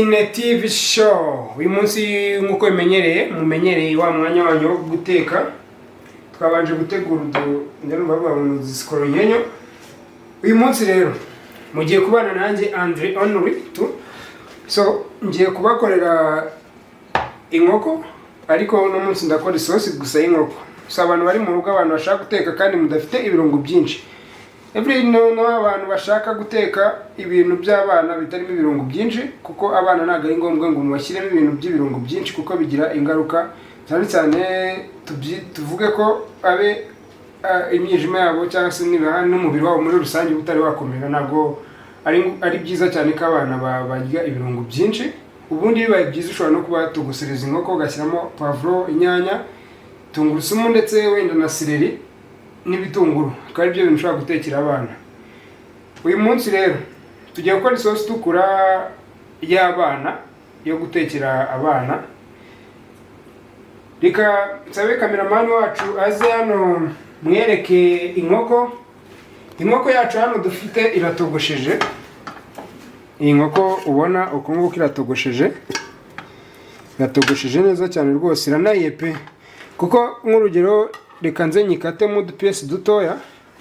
Cuisine TV Show. Uyu munsi nk'uko bimenyereye, mumenyereye wa mwanya wanyu wo guteka. Twabanje gutegura udu, ndumva bavuga ngo ni. Uyu munsi rero mugiye kubana nanjye Andre Henry tu. So ngiye kubakorera inkoko, ariko uno munsi ndakora isosi gusa y'inkoko. So abantu bari mu rugo, abantu bashaka guteka kandi mudafite ibirungo byinshi. Every no abantu bashaka guteka ibintu by'abana bitarimo ibirungo byinshi, kuko abana ntabwo ari ngombwa ngo mubashyiremo ibintu by'ibirungo byinshi, kuko bigira ingaruka cyane cyane tuvuge ko abe imyijima yabo cyangwa se niba n'umubiri wabo muri rusange uba utari wakomera. Ntabwo ari byiza cyane ko abana barya ibirungo byinshi. Ubundi bibaye byiza ushobora no kuba tugusereza inkoko, ugashyiramo pavuro, inyanya, tungurusumu, ndetse wenda na céleri n'ibitunguru, akaba ari byo bintu ushobora gutekera abana. Uyu munsi rero tugiye gukora isosi itukura y'abana, yo gutekera abana. Reka nsabe cameraman wacu aze hano mwereke inkoko. Inkoko yacu hano dufite iratogosheje. Iyi nkoko ubona uku nguku iratogosheje, iratogosheje neza cyane rwose, iranahiye pe. Kuko nk'urugero reka nze nyikatemo udupiyesi dutoya,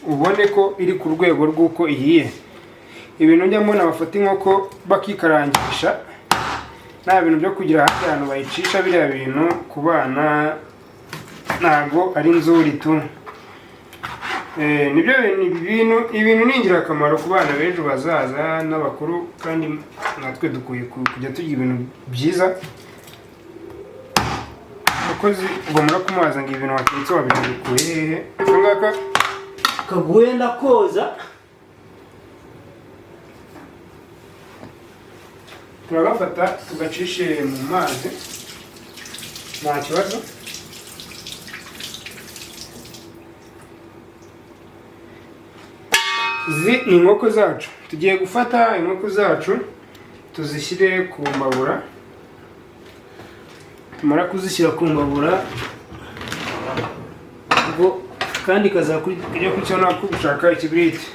ubone ko iri ku rwego rw'uko ihiye. Ibintu njya mbona bafata inkoko bakikarangisha, nta bintu byo kugira ahandi hantu bayicisha, biriya bintu ku bana ntabwo ari nzuri tu. Nibyo bintu, ibintu ni ingirakamaro ku bana b'ejo bazaza n'abakuru, kandi natwe dukwiye kujya turya ibintu byiza. Umukozi ugomba no kumubaza ngo ibintu watetse wabikuye hehe? Aka ngaka Kaguye ndakoza. Turagafata tugacishe mu mazi, nta kibazo. Izi ni inkoko zacu. Tugiye gufata inkoko zacu tuzishyire ku mbabura. Tumara kuzishyira ku mbabura, ubwo kandi kazakujya ku cyo nako gushaka ikibiriti.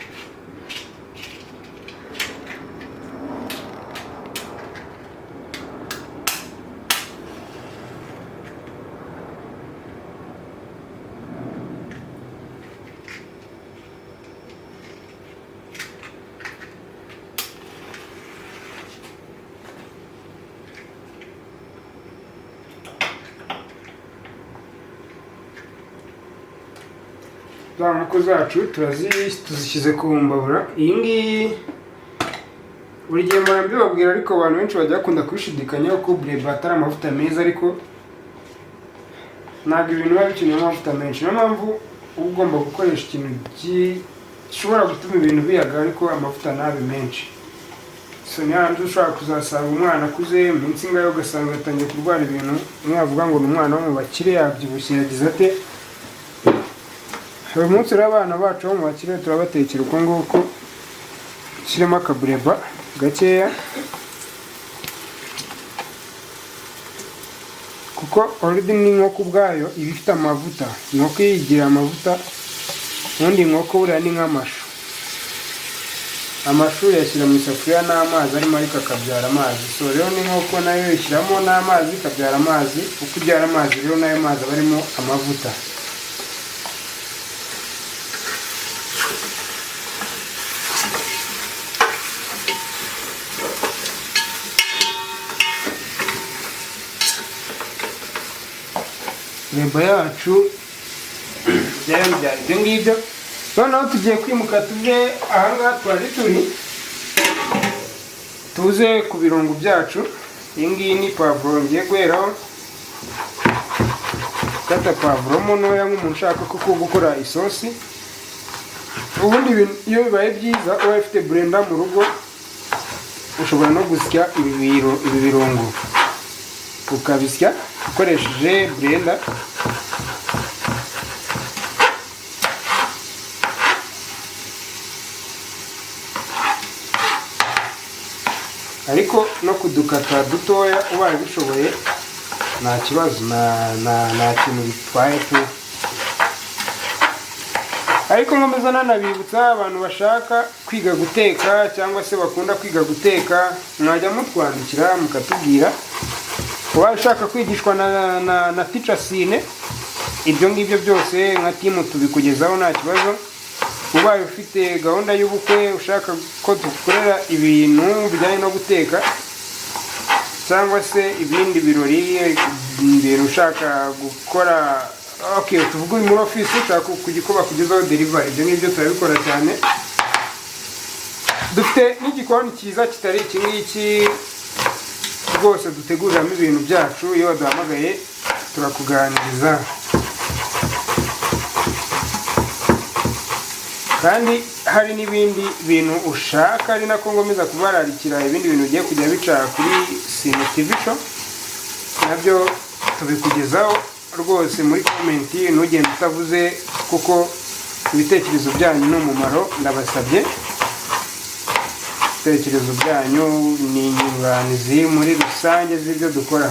Za nkoko zacu tuzishyize ku mbabura. Iyi ngiyi buri gihe mpora mbibabwira, ariko abantu benshi bajya bakunda kubishidikanyaho ko bureba atari amavuta meza, ariko ntabwo ibintu biba bikeneye amavuta menshi. Niyo mpamvu uba ugomba gukoresha ikintu gishobora gutuma ibintu biyaga, ariko amavuta ntabe menshi. So ni hahandi ushobora kuzasanga umwana akuze mu minsi ingahe, ugasanga yatangiye kurwara ibintu mwavuga ngo ni umwana wo mu bakire, yabyibushye, yagize ate. Uyu munsi rero abana bacu bo mu bakire turabatekera uko nguko. Shyiremo akabureba gakeya, kuko already n'inkoko ubwayo iba ifite amavuta. Inkoko iyo igira amavuta. Ubundi inkoko buriya ni nk'amashu. Amashu uyashyira mu isafuriya n'amazi arimo, ariko akabyara amazi. So rero n'inkoko nayo ishyiramo n'amazi ikabyara amazi. Uko ibyara amazi rero, n'ayo mazi aba arimo amavuta. Reba yacu byari byari ibyo ngibyo. Noneho tugiye kwimuka tuve ahangaha twari turi, tuze ku birungo byacu. Iyi ngiyi ni pavuro ngiye guheraho kata pavuro mo ntoya, nk'umuntu ushaka koko gukora isosi. Ubundi iyo bibaye byiza uba ufite blender mu rugo, ushobora no gusya ibi birungo, ukabisya ukoresheje blender. Ariko no kudukata dutoya ubaye ubishoboye nta kibazo, nta kintu bitwaye pe. Ariko nkomeza nanabibutsa abantu bashaka kwiga guteka cyangwa se bakunda kwiga guteka, mwajya mutwandikira mukatubwira. Ubaye ushaka kwigishwa na Teacher Sine, ibyo ngibyo byose nka team tubikugezaho nta kibazo. Ubaye ufite gahunda y'ubukwe, ushaka ko dukorera ibintu bijyanye no guteka cyangwa se ibindi birori, ibintu ushaka gukora, okay, tuvuge uri muri office ushaka kujya ko bakugezaho delivery, ibyo ngibyo turabikora cyane. Dufite n'igikoni cyiza kitari iki ngiki rwose, duteguriramo ibintu byacu. Iyo waduhamagaye turakuganiriza. Kandi hari n'ibindi bintu ushaka, ari nako ngomeza kubararikira ibindi bintu bigiye kujya bica kuri Sine TV Show, nabyo tubikugezaho rwose. Muri comment ntugende utavuze, kuko ibitekerezo byanyu ni umumaro. Ndabasabye, ibitekerezo byanyu ni inyunganizi muri rusange z'ibyo dukora.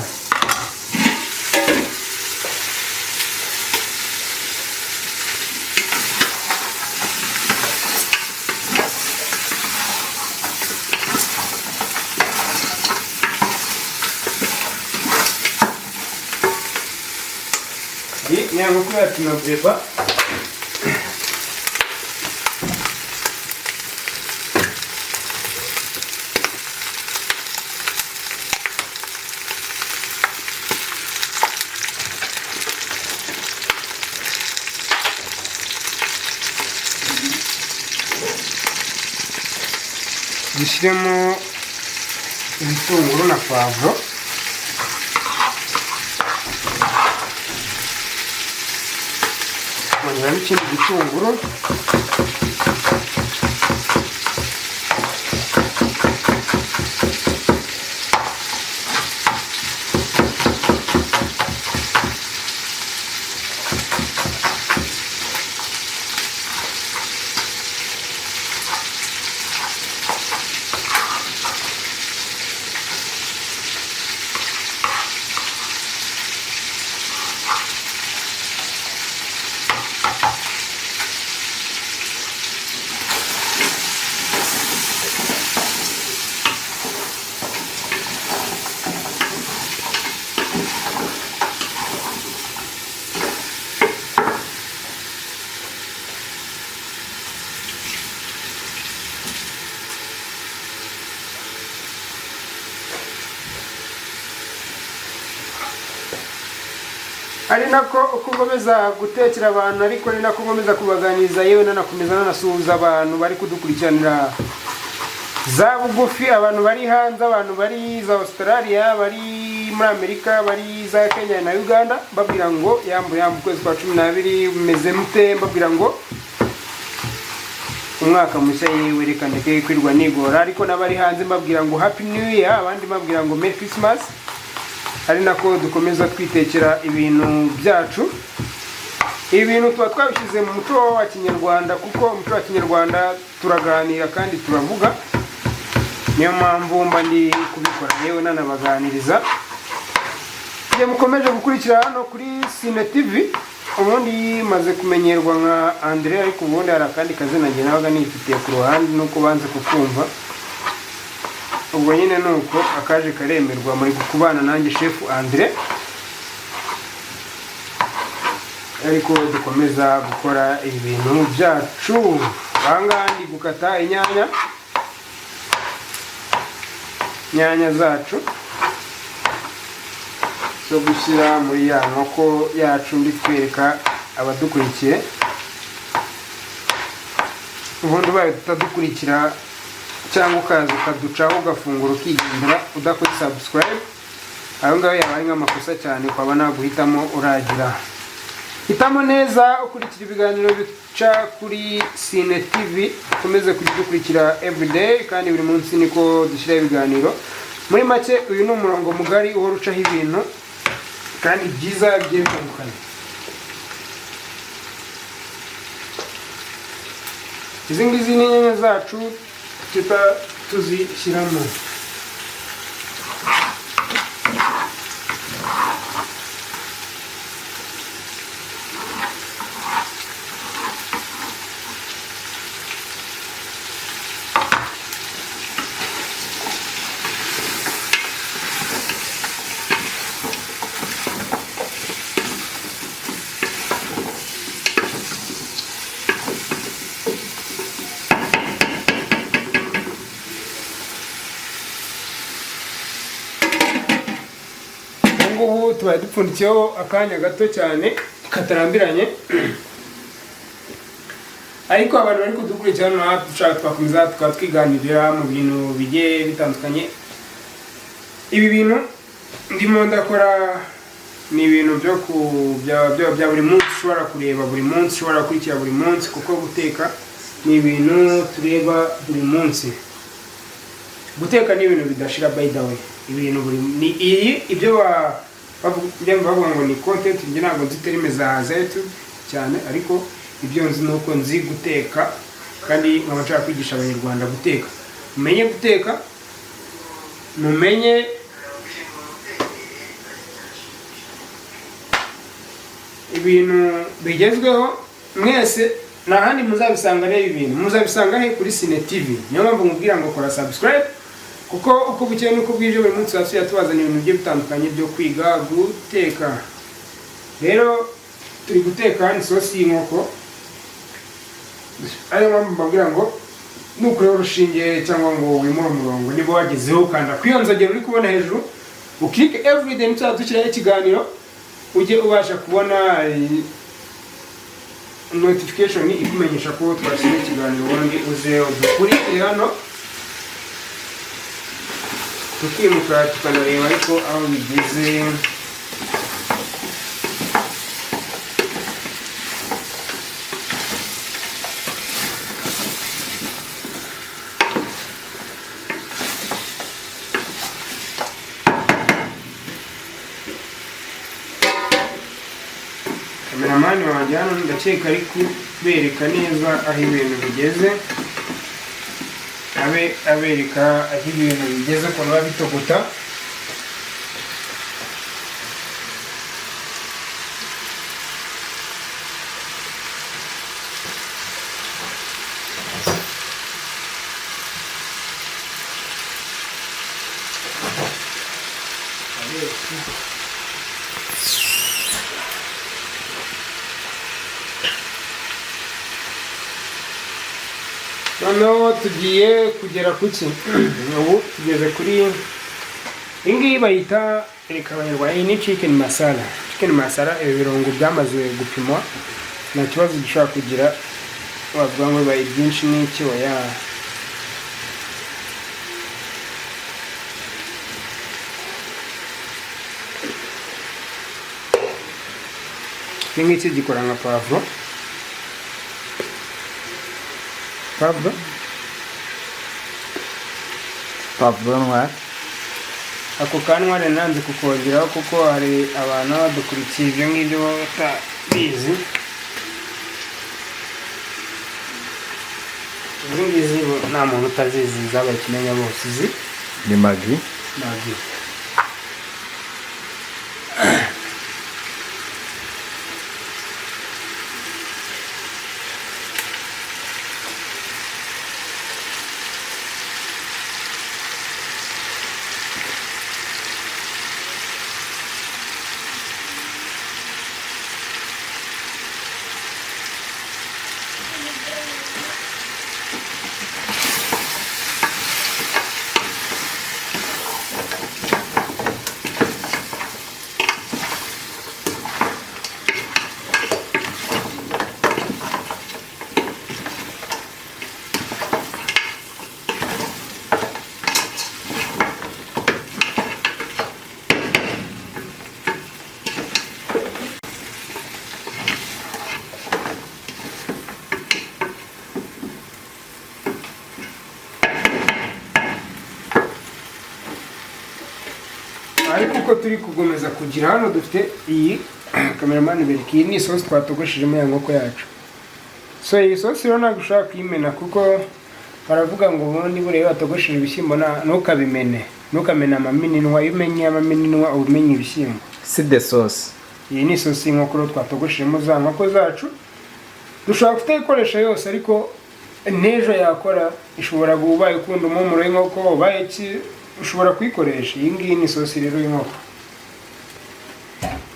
Iyi ni ya nkoko yacu na breba. Dushyiremo ibitunguru na poivron. Kongeramo ikindi gitunguru. Ari nako uko nkomeza gutekera abantu, ariko ni nako nkomeza kubaganiriza, yewe nanakomeza nanasuhuza abantu bari kudukurikiranira za bugufi, abantu bari hanze, abantu bari za Australia, bari muri Amerika, bari za Kenya na Uganda, mbabwira ngo yambu yambu, ukwezi kwa 12 mumeze mute? Mbabwira ngo umwaka mushya. Yewe, reka ndeke kwirwa nigora. Ariko n'abari hanze mbabwira ngo happy new year, abandi mbabwira ngo merry Christmas. Ari nako dukomeza twitekera ibintu byacu. Ibi bintu tuba twabishyize mu muco wa kinyarwanda, kuko umuco wa kinyarwanda turaganira kandi turavuga. Niyo mpamvu mba ndi kubikora, yewe nanabaganiriza. Igihe mukomeje gukurikira hano kuri Sine TV, ubundi maze kumenyerwa nka Andre, ariko ubundi hari akandi kazina njye nabaga nifitiye ku ruhande, nuko banze kukumva. Ubwo nyine ni uko akaje karemerwa. Muri kubana nanjye Chef Andre, ariko dukomeza gukora ibintu byacu. Ahangaha ndi gukata inyanya, inyanya zacu zo gushyira muri ya nkoko yacu ndi kwereka abadukurikiye. Ubundi ubaye utadukurikira cyangwa ukaza ukaducaho ugafungura ukigendera udakoze subscribe, ayo ngayo yaba ari nk'amakosa cyane, ukaba naguhitamo uragira. Hitamo neza, ukurikira ibiganiro bica kuri Sine TV, ukomeze kujya udukurikira everyday kandi buri munsi niko dushyiraho ibiganiro. Muri make, uyu ni umurongo mugari uhora ucaho ibintu kandi byiza bigiye bitandukanye. Izi ngizi ni inyanya zacu tuta tuzishyiramo. Tubaye dupfundikiyeho akanya gato cyane katarambiranye, ariko abantu bari kudukurikirana hano, dushaka twakomeza tukaba twiganirira mu bintu bigiye bitandukanye. Ibi bintu ndimo ndakora ni ibintu byo ku bya buri munsi, ushobora kureba buri munsi, ushobora gukurikira buri munsi, kuko guteka ni ibintu tureba buri munsi. Guteka ni ibintu bidashira. By the way, ibintu buri ni iyi ibyo bavuga ngo ni content. Njye ntabwo nzi terme za YouTube cyane, ariko ibyo nzi ni uko nzi guteka, kandi nkaba nshaka kwigisha Abanyarwanda guteka. Mumenye guteka, mumenye ibintu bigezweho. Mwese nta handi muzabisanga. Reba, ibintu muzabisanga he? Kuri Sine TV. Niyo mpamvu mubwira ngo kora subscribe, kuko uko bukeye n'uko bwije, buri munsi tuba tubazana ibintu bigiye bitandukanye byo kwiga guteka. Rero turi guteka hano isosi y'inkoko, ariyo mpamvu mbabwira ngo nukureba urushinge cyangwa ngo wimure umurongo, niba wagezeho, ukanda kuri iyo nzogera uri kubona hejuru, ukirike. Everyday nituzajya dushyiraho ikiganiro, ujye ubasha kubona notification ikumenyesha ko twashyizeho ikiganiro, ubundi uze udukurikire hano, tukimuka tukanareba ariko aho bigeze. Cameraman wanjye hano ndakeka ari kubereka neza aho ibintu bigeze, abe abereka aho ibintu bigeze, ukuntu biba bitogota. Noneho tugiye kugera ku ki? Ubu tugeze kuri iyi ngiyi bayita, reka Abanyarwanda, iyi ni chicken masala. Chicken masala, ibi birungo byamaze gupimwa, nta kibazo gishobora kugira wavuga ngo bibaye byinshi n'iki, oya. Iki ngiki gikora nka pavuro. Pavuro. Pavuro noire. Ako kanwa rero nanze kukongeraho, kuko hari abantu baba badukurikiye ibyo ngibyo baba batabizi. Izi ngizi nta muntu utazizi, zabaye ikimenya bose izi. Ni Maggi. Maggi. Ariko uko turi kugomeza kugira hano, dufite iyi, cameraman bereka, iyi ni isosi twatogoshejemo ya nkoko yacu. So iyi sosi rero ntabwo ushobora kuyimena, kuko baravuga ngo ubundi buriya iyo watogosheje ibishyimbo ntukabimene, ntukamene amamininwa. Iyo umenye amamininwa, uba umenya ibishyimbo. Si de sauce. Iyi ni isosi y'inkoko rero twatogoshejemo za nkoko zacu. Dushobora kutayikoresha yose, ariko n'ejo yakora. Ishobora kuba ubaye ukunda umuhumuro w'inkoko, ubaye iki, ushobora kuyikoresha. Iyi ngiyi ni isosi rero y'inkoko.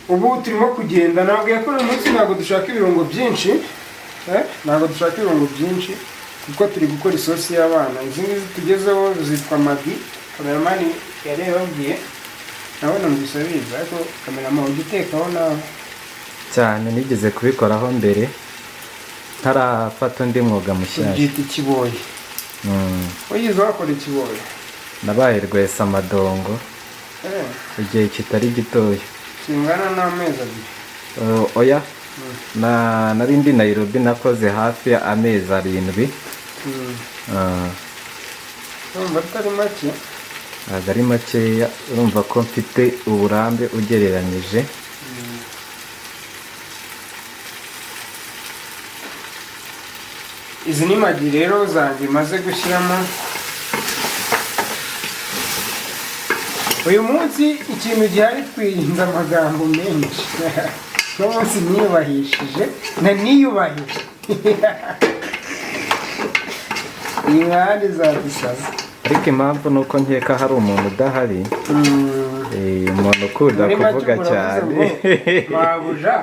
Ubu turimo kugenda, ntabwo yakora uyu munsi, ntabwo dushaka ibirungo byinshi, ntabwo dushaka ibirungo byinshi, kuko turi gukora isosi y'abana. Izi ngizi tugezeho zitwa Maggi, cameraman yari yababwiye. Nawe numvise biza, ariko cameraman, ujya utekaho nawe? Cyane, nigeze kubikoraho mbere ntarafata undi mwuga mushyashya. Ubyita ikiboyi? Wigeze wakora ikiboyi? Nabaye rwesamadongo igihe kitari gitoya. Kingana n'amezi 2? Oya, na nari ndi Nairobi, nakoze hafi amezi 7. Urumva atari make. Ntabwo ari makeya, urumva ko mfite uburambe ugereranyije. Izi ni Maggi rero zanjye maze gushyiramo. Uyu munsi ikintu gihari, twirinze amagambo menshi. Uno munsi niyubahishije na niyubahije iyi nkandi zadusaza. Ariko impamvu ni uko nkeka hari umuntu udahari. Umuntu ukunda Muri make kuvuga uravuze cyane. ngo mabuja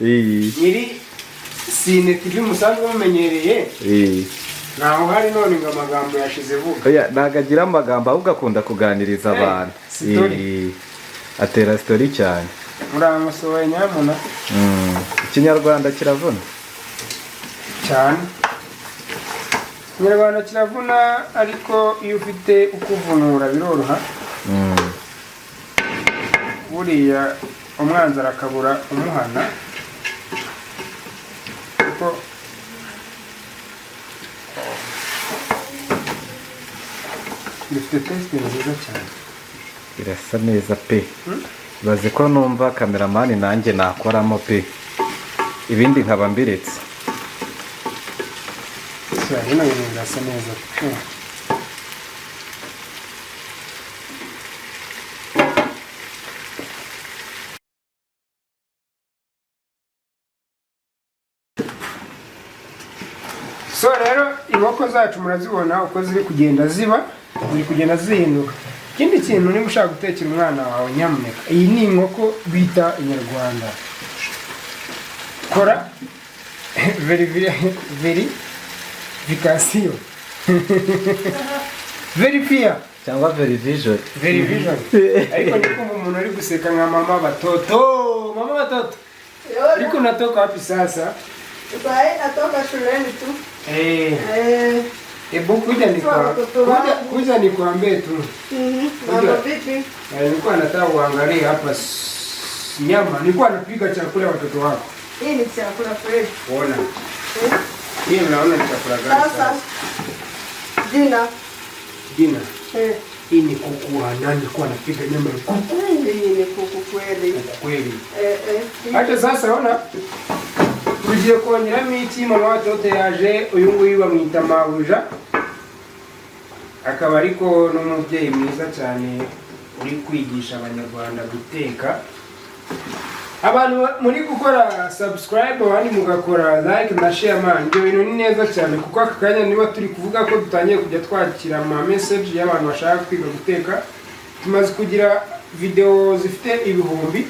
nyiri Sine TV musanzwe mumenyereye ntawe uhari, none ngo amagambo yashize vuga. Oya, ntabwo agira amagambo, ahubwo akunda kuganiriza abantu. Story. Atera story cyane. Muramusohoye nyamuna. Ikinyarwanda kiravuna. Cyane, Ikinyarwanda kiravuna, ariko iyo ufite ukuvunura biroroha. Buriya umwanzi arakabura umuhana, kuko bifite taste nziza cyane. Birasa neza pe. Bazi ko numva cameraman nanjye nakoramo pe, ibindi nkaba mbiretse. Sha, bino bintu birasa neza pe. So rero inkoko zacu murazibona uko ziri kugenda ziba, ziri kugenda zihinduka. Ikindi kintu, niba ushaka gutekera umwana wawe, nyamuneka, iyi ni inkoko bita inyarwanda, kora vérification, vérifier. Cyangwa verivision. Verivision. Ariko ndi kumva umuntu ari guseka nka mama batoto. Mama batoto, ariko unatoka wapi sasa? Sasa natoka shuleni tu. Ebu kuja ni kwa Watoto kuja, wangu. Kuja nikwambie tu. Mambo vipi? Nilikuwa nataka kuangalia hapa nyama, nilikuwa napika chakula watoto wako. Hii ni chakula fresh. Ona. Hii mnaona ni chakula gani Sasa sasa? jina Jina. Hii ni kuku wa nani? Nilikuwa napika nyama ya kuku. Hii ni kuku kweli. Kuku kweli. Eh. Hata sasa ona, tugiye kongeramo iki? Mama watoto yaje, uyu nguyu bamwita mabuja, akaba ariko n'umubyeyi mwiza cyane uri kwigisha Abanyarwanda guteka. Abantu muri gukora subscribe, abandi mugakora like na share, man, ibyo bintu ni neza cyane, kuko aka kanya niba turi kuvuga ko dutangiye kujya twakira ama message y'abantu bashaka kwiga guteka, tumaze kugira video zifite ibihumbi.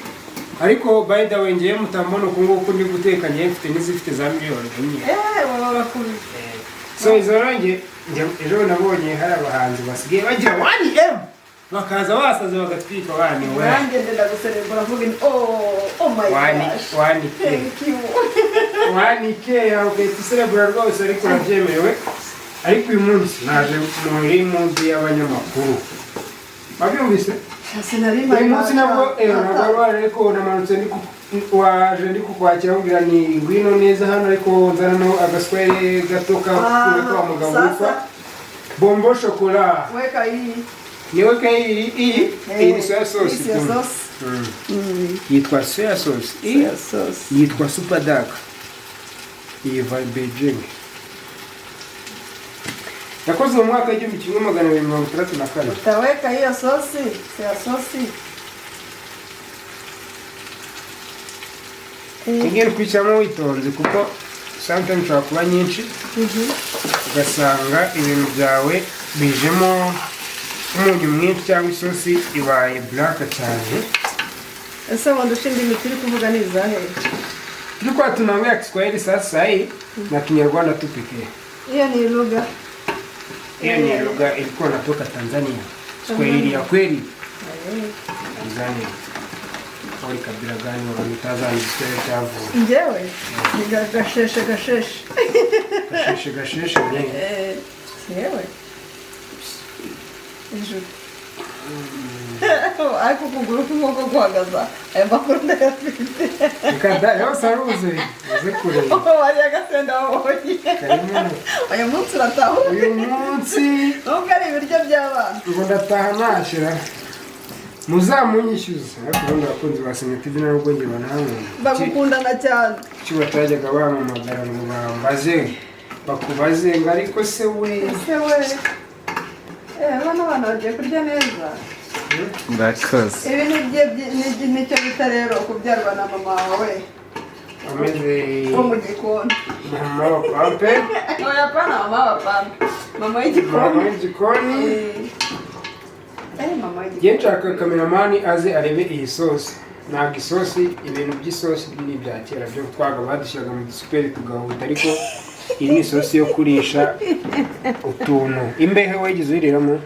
Ariko by the way, ngiye mutambona uku nguku ndi guteka, ngiye mfite n'izifite za miliyoni 4. Baba bakuru. So izo rero ejo nabonye hari abahanzi basigaye bagira 1M, bakaza basaze bagatwika bani we. Nanjye ndenda guserebura mvuga nti oh my One gosh. 1K. Thank you. 1K yawe ugahita userebura rwose, ariko urabyemerewe. Ariko uyu munsi naje muri munsi y'abanyamakuru, wabyumvise? Sinari Uyu munsi nabwo ntabwo wari waje, ariko namanutse waje ndi kukwakira nkubwira ni ngwino neza hano, ariko nzana no agaswere gato ka wa mugabo witwa Bombo Chocolat. Weka hii. Niweke iyi ni soya sauce. Hii soya sauce. Yitwa soya sauce iyi. Soya sauce. Yitwa Super Dark, iyi va Beijing, yakozwe mu mwaka w'1264. Utaweka hiyo sosi, soya sauce. Ngiye kwishyiramo witonze, kuko sometimes ishobora kuba nyinshi, ugasanga ibintu byawe bijemo umunyu mwinshi cyangwa isosi ibaye black cyane. Ese wandusha indimi turi kuvuga ni izahe? Tulikuwa tunaongea Kiswahili sasa hii na Kinyarwanda tu pekee. Hiyo ni lugha. Hiyo ni lugha ilikuwa natoka Tanzania. Kiswahili ya kweli. Uzani uri kabila gani wamutazana igiswahili cyavuye? Njyewe ni gasheshe gasheshe. Gasheshe gasheshe ni Yewe ijuru, ariko ukuguru kw'inkoko guhagaza, aya makuru ndayafite. Reka da, yose aruzuye, uze kureba. Wariye agasenda wabonye. Karimo. Uyu munsi urataha. Uyu munsi. Nubwo ari ibiryo by'abana. Ngo ndataha nashyira muzamunyishyuze, ariko ubundi abakunzi ba Sena TV nubwo njye banankunda. Bagukundana cyane. Kuki batajyaga bampamagara ngo bambaze, bakubaze ngo ariko se we? Ese we, bano bana bagiye kurya neza. Murakoze. Ibi nicyo bita rero kubyarwa na mama wawe ameze wo mu gikoni. Mama wa pampe. Oya, pana mama wa pampe, mama mama w'igikoni. W'igikoni. Mama Njye w'igikoni. nshaka cameraman aze arebe iyi sosi. Ntabwo isosi, ibintu by'isosi ni ibya kera byo twaga badushyiraga mu dusuperi tugahuta, ariko iyi ni isosi yo kurisha utuntu. Imbehe wagize uyiriramo?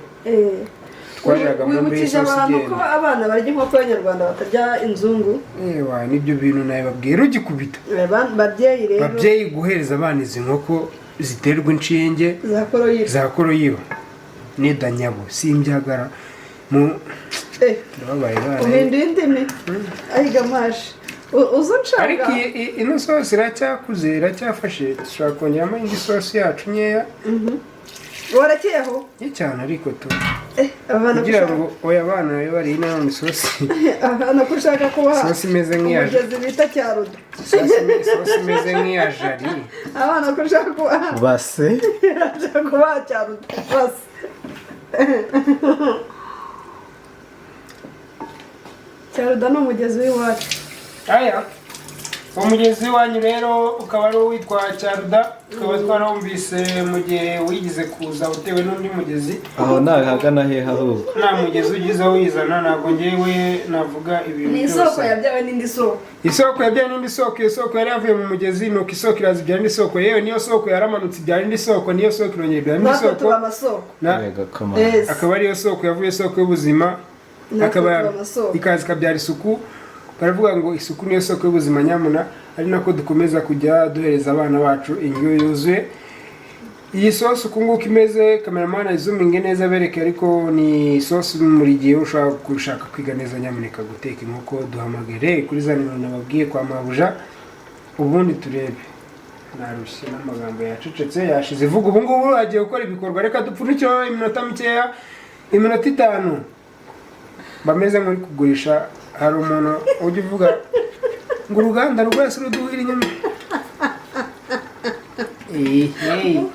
Twajyaga mu mbehe. Wibukije Isosi abantu ko igenda. Abana barya inkoko y'abanyarwanda batarya inzungu. Ewa, nibyo bintu nawe babwira ugikubita. Babyeyi rero. Babyeyi, guhereza abana izi nkoko ziterwa inshinge za koroyiro. Za koroyiro n'idanyabo si imbyagara mu turababaye bana. Uhinduye indimi ayiga mashi uza unshaka. Ariko ino sosi iracyakuze, iracyafashe, dushobora kongeramo indi sosi yacu nkeya. Warakeyeho. Nke cyane ariko tu Abana kugira gushaka ngo oya, abana babe bariye nanone isosi. Abana ko ushaka kubaha Isosi imeze nk'iya umugezi bita cyarudo. Isosi imeze nk'iya jari. Abana ko ushaka kubaha Base. Ushaka kubaha cyarudo basi. Cyaruda ni umugezi w'iwacu. Aya, uwo mugezi w'iwanyu rero ukaba ari uwitwa Cyaruda, tukaba twarawumvise mu gihe wigize kuza utewe n'undi mugezi. Aho nahagana hehe ahubwo? Nta mugezi ugize wizana, ntabwo ngewe navuga ibintu Ni isoko byose. yabyawe n'indi soko. Isoko yabyaye n'indi soko. Iyo soko yari yavuye mu mugezi, nuko isoko iraza ibyara indi soko. Yewe, niyo soko yaramanutse ibyara indi soko, niyo soko irongera ibyara indi Natwe soko. tuba amasoko. Yego, koma. Yes. Akaba ariyo soko yavuye isoko y'ubuzima. Natwe Akaba tuba amasoko. ikaza ikabyara isuku. Baravuga ngo isuku niyo soko y'ubuzima nyamuna, ari nako dukomeza kujya duhereza abana bacu indyo yuzuye. Iyi sosi uku nguku imeze, cameraman ayizuminge neza bereke, ariko ni isosi muri gihe ushobora gushaka kwiga neza nyamuneka guteka inkoko, duhamagare kuri za nimero nababwiye kwa mabuja, ubundi turebe. Narushye n'amagambo yacecetse yashize. Vuga ubu ngubu agiye gukora ibikorwa. Reka dupfundikire iminota mikeya, iminota 5. Bameze nk'uri kugurisha. Hari umuntu ujya uvuga ngo uruganda rwose ruduhira inyama. Ehe.